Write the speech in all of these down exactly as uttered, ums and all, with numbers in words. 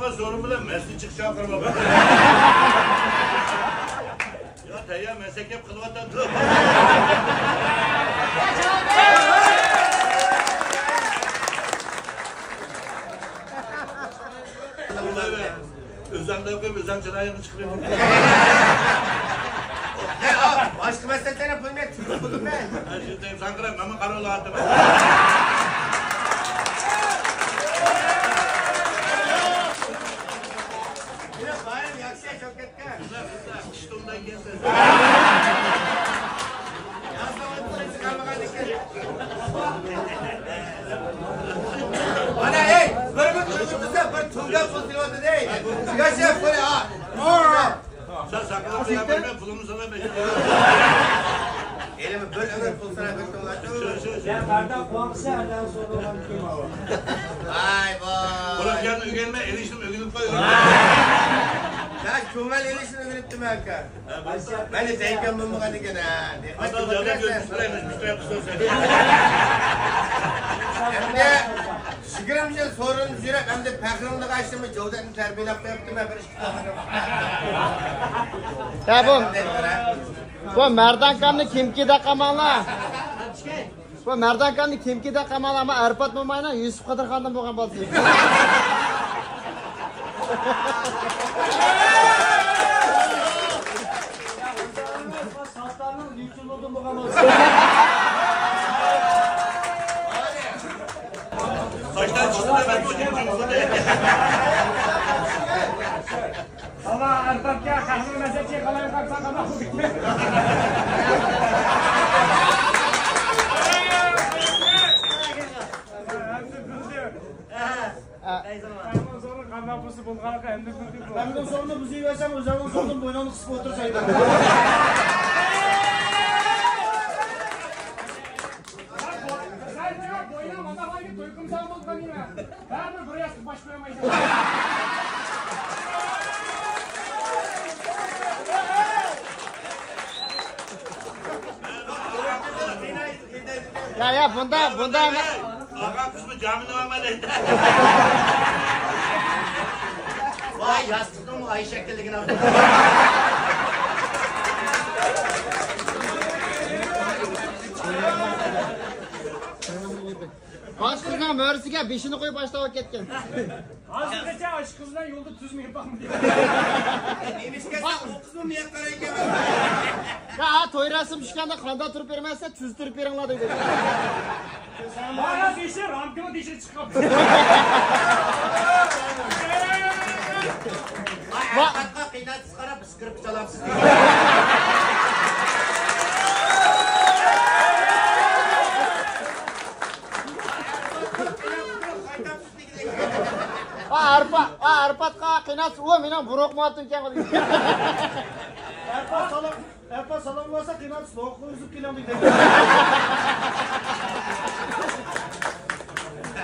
سورۇن بىلەن مەستنى چىقىش چاقىرىۋاتىمەن. يا تەييار مەسەكەپ قىلىۋاتامدۇ؟ ئۆزۈڭدىن قويۇپ، ئۆزۈڭ چىرايىڭنى چىقىرىۋېتىڭ. باشقا مەسىلىلەرنى بىلمەي تۇرۇپ قالدىم مەن. شۇنداق ساڭقىراپ، مانا قارىۋالاتىمەن. ياخشى، شەۋكەتكە. مانا، ئەي، بىر مىڭ ئۆگىتىسە، بىر تۈڭگە پۇل تېلىۋاتىدۇ، ئەي. ياشا، قوي، ھا. سەن ساقلاپ قويۇۋەرمە، پۇلۇمنى سانا بېرىمەن. ئېلىمە بىر ئۆمۈر پۇل سانا بېرىمەن. شۇ، شۇ، شۇ. يا، بەردەم قويمىسا، ئەندىن سورىغان كىم ئۇ؟ ۋاي، ۋاي. قۇرۇق گەپنى ئۆگەنمە، ئېلىشنى ئۆگىنىپ قوي. يا، كۆڭۈل ئېلىشنى ئۆگىنىپتىمەن، ئاكا. مەن دەيكەن بولمىغان ئىكەن، ھە. ئادەم جادا كۆرۈپ، مۇشتەرى، مۇشتەرى قىلسا. ئەمدى يىگىرمە يىل سورۇندا يۈرۈپ، ئەمدى پەخرىمنى ئاچتىمۇ، جەۋدەتنى تەربىيەلەپ قويۇپتىمەن، بىر ئىككى قېتىم. يا، بۇ، بۇ مەردانكامنى كىمكى دەپ قالماڭلار. بۇ مەردانكامنى كىمكى دەپ قالماڭلار، ئەمما ئەرپات موماينىڭ يۈسۈپ قادىرخاندىن بولغان بالىسى. ساچلار چىقتى، مەن بۇ جىمجىم قىلدى. ئاللا ئەربابكە قەھۋە مەسەت چېقىلايقان ساقاما. قانداق بولسا بولغانلىقى ئەمدى بىلدىم. ئەمدى سورۇننى بۇزۇۋەرسەڭ، ئۆزۈڭنىڭ سورۇنىنى بوينۇڭنى قىسىپ ئولتۇرسايدۇ. سەن بوينۇڭ مانا توي قىلساڭ بولغان ئىدى. بەرىبىر بىر ياستۇق باش قويالمايسەن. يا، يا، بۇندا، بۇندا. ئاغا قىزمۇ جامىنى ئالمايدۇ. ۋاي، ياستۇقنىڭمۇ ئاي شەكىللىكىنى ئالدىم. باش قىزنىڭ مۈرىسىگە بېشىنى قويۇپ باشلاپ كەتكەن. ھازىرغىچە ئاشۇ قىز بىلەن يولدا تۈز مېڭىپ باقمىدى. نېمىشقا سەن ئۇ قىزمۇ مېڭىپ قارايدىكەن؟ يا، توي رەسىم چۈشكەندە قانداق تۇرۇپ بېرىمەن دېسە، تۈز تۇرۇپ بېرىڭلار دەيدۇ. مانا دېشى، رامكىنىڭ دېشى چىقىپ قاپتۇ. ۋا- قىيناپ قاراپ، بىز كىرىپ چالامسىز. ئا، ئارپا، ئا، ئارپاتقا قىيناپ، ئۇ مېنىڭ بۇرۇق مۇھەببىتىمكەن. ئارپات سالام، ئارپات سالام بولسا قىيناپ، سوغۇققا ئۈزۈپ كېلىڭ دېگەن.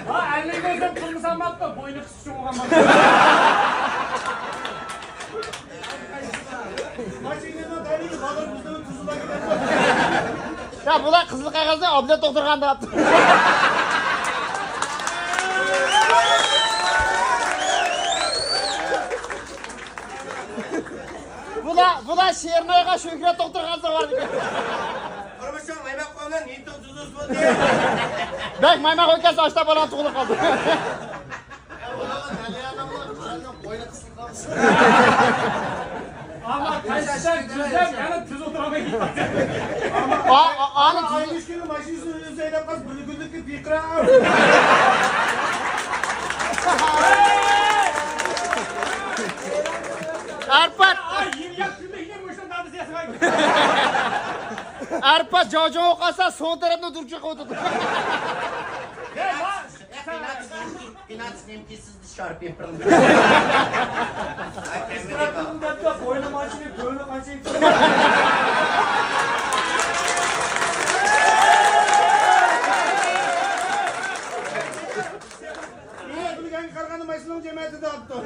ھا، ئەللىك مىڭ سوم قىلمىسام ماپتۇ، بوينى قىسىپ چوڭىغان. يا، بۇلار قىزىل قەغەزنى ئابلەت دوختۇرخانىدا ئاپتۇ. بۇلار، بۇلار شېرىنايغا شۆھرەت دوختۇرخانىسىغا بارىدىكەن. تۇرمۇشۇڭ مايماق بولغان، نىيىتىڭ تۈزۈلسۇن دېگەن. بەك مايماق ئۆتكەنسە ئاشتا بالاڭ تۇغۇلۇپ قالدى. ئەمما قايسىسى تۈزلەپ، يەنە تۈز ئولتۇرالماي كېتىپتۇ. ئا-، ئا-، ئانا تۈز- ئاينىش كۈنى ماشىنىسىنى ئۆزى ھەيدەپ قالسا، بىر كۈنلۈككە پىقىراق. ئارپات. ئاي، يىل ياق كۈنلۈك يەنە مۇشۇ دادىسى ياسىغان. ئارپات جاۋجاۋ قالسا، سول تەرەپنى دۇرچۇق قىلىۋاتىدۇ. ھەي، ۋاي. قىيناچ نېمىكى، قىيناچ نېمىكى، سىزدە شارپ يېپىرىڭ. ئىستىراھەت قىلدىم دەپتۇ، بوينۇم ئاچىلىپ، بۆلۈم ئاچىلىپ. ئە، بىلگەنگە قارىغاندا ماشىنىنىڭ جەمەتىدە ئاپتۇ.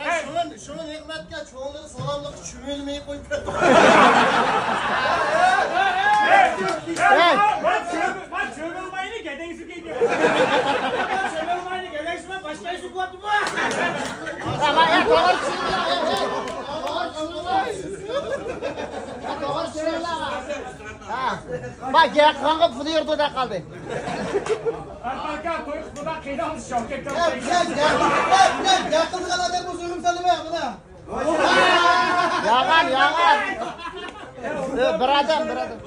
ئەي، شۇڭا، شۇڭا نېمەتكە چوڭلىرى سالاملىق چۈمۈلمەي قويۇپ كەتتى. ئەي! مانا چۆمۈلمەيلى گەدەيسى كېلىپ. چۆمۈلمەيلى گەدەيسى. ھە، ما، يا، توغرا چۈشىنىڭلار، يا، يا. توغرا چۈشىنىڭلار. يا، توغرا چۈشىنىڭلار. ھە. ما، گەپ قىلغانغا پۇلى يورۇدۇ دەپ قالدى. ئارقا توي قىلىپ قىينالمىش شاۋكەت يا، ئاكا. بىلەن، بىلەن، بىلەن، گەپ قىلىدىغان ئادەم بۇ زۇلۇم سالىمە، مانا. يالغان، يالغان. ئۆ، بىر ئادەم، بىر ئادەم.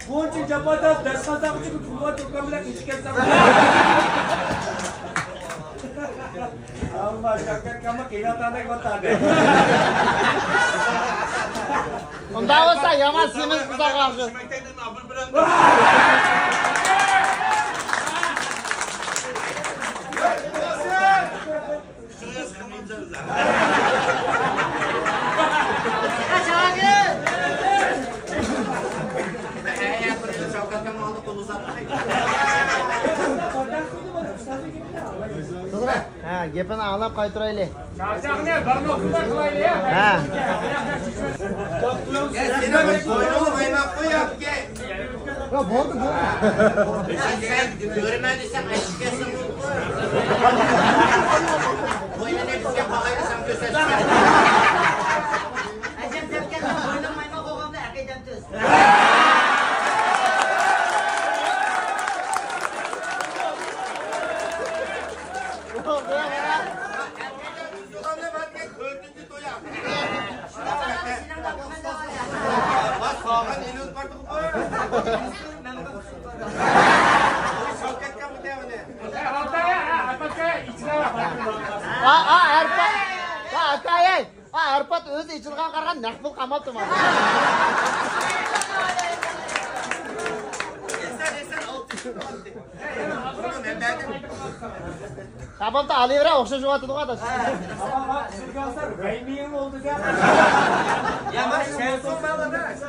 بۇنچە جاپا تارتىپ، دەرس قازانغۇچە بىر پۇلۋا تۇرغان بىلەن ئىچكەن سەن. ئاللا، شاكەت كاملا قىيناتاندەك بولۇپ. ئۇنداق بولسا يامان سېمىز بۇزاق ئاغزى. ھە، گېپىنى ئاڭلاپ قايتۇرايلى. چاقچاقنى بىر نۇقتىدا قىلايلى، ھە؟ ھە. يا، بولدى، بولدى. سەن كۆرىمەن دېسەڭ، ئەشىك كەلسۇن. بوينىنى بىزگە باغايلى، سەن كۆرسەتسەن. ئەجەب دەپكەن، بوينۇڭ مايماق بولغاندا ئەقىدەم تۈز. ئا، ئا، ئەرپات. ئا، ئاكايەي. ئا، ئەرپات ئۆزى ئېچىلغان قارىغان نەق پۇل قالماپتۇ مانا. ھە، بولدى، ئالىۋېرە، ئوخشاش بولۇۋاتىدىغۇ ئاداش.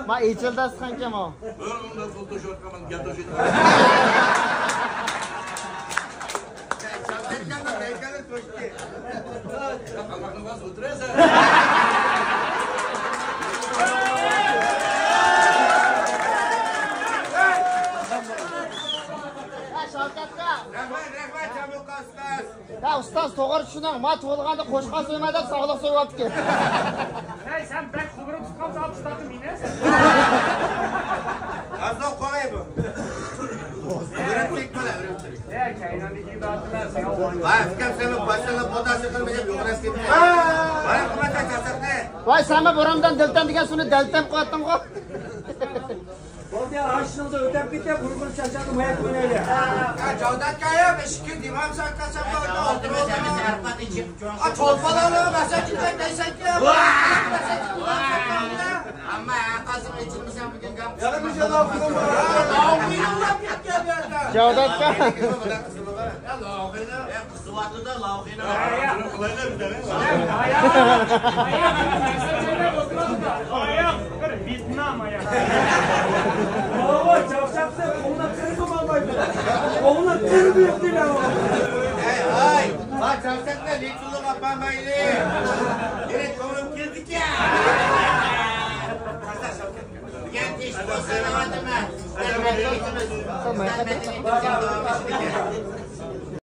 ما ئېچىل داستىخانكەن ئۇ. رەھمەت، رەھمەت، جامۇقا ئۇستاز. يا ئۇستاز، توغرا چۈشىنىڭ، ما تۇغۇلغاندا قوشقان سۆيمە دەپ ساغلىق سۆيۈۋاپتىكەن. ھەي، سەن بەك خۇمۇرۇم تۇتقان ساڭا تۇتاتتىم مېنى. ئازراق قوڭاي بۇ. ئۆرۈمچۈك بالا، ئۆرۈمچۈك. ھەي، كەينىڭدىكى داتىلار سېنىڭ ئويۇن. ۋاي ئۇكام، سەن باشلىنىپ بوتاسى قىلمىدىم، توغرا سېتىپ. ۋاي قىممەت چاچاقنى. ۋاي سەنمۇ بۇرۇندىن دىلتەم دېگەن سۇنى دەلتەم قىلىۋەتتىڭغۇ. بولدى، ئاشىنىڭىزنى ئۆتەپ كېتىپ، بۇرۇن چاچاقنى مۇياق قويۇۋېلىڭ. يا جاۋدات كايا، ئىشىككە دىمام ساقلىسام بولدى، ئولتۇرۇۋالدىم. ئا، چولپانلارنىڭ مەسەل چىقساق دەيسەنكى. ئەمما ھەر قايسىڭ ئېچىلمىسا بۈگۈن گەپ. يەنە بىر جادا ئوقۇدۇم. جاۋدات كايا. يا، لاغىنى. قىزىۋاتىدۇ لاۋخىنى. ئاياق، بىر ۋيېتنام ئاياق. ئاۋۇ چاقچاقسا قولىنى قىرغىمايدۇ. قولىنى قىرىپ يوقتىلا. ھەي، ھاي، ما چاقچاقنى لىتۇلۇق ئاپارمايلى. مېنىڭ كۆڭلۈم كېلىدىكەن. بۈگۈن تېشىپ بولسا ئاۋاتىمەن. سىلەر مەدەنىيىتىمىز، سىلەر مەدەنىيىتىمىز داۋاملىشىدىكەن.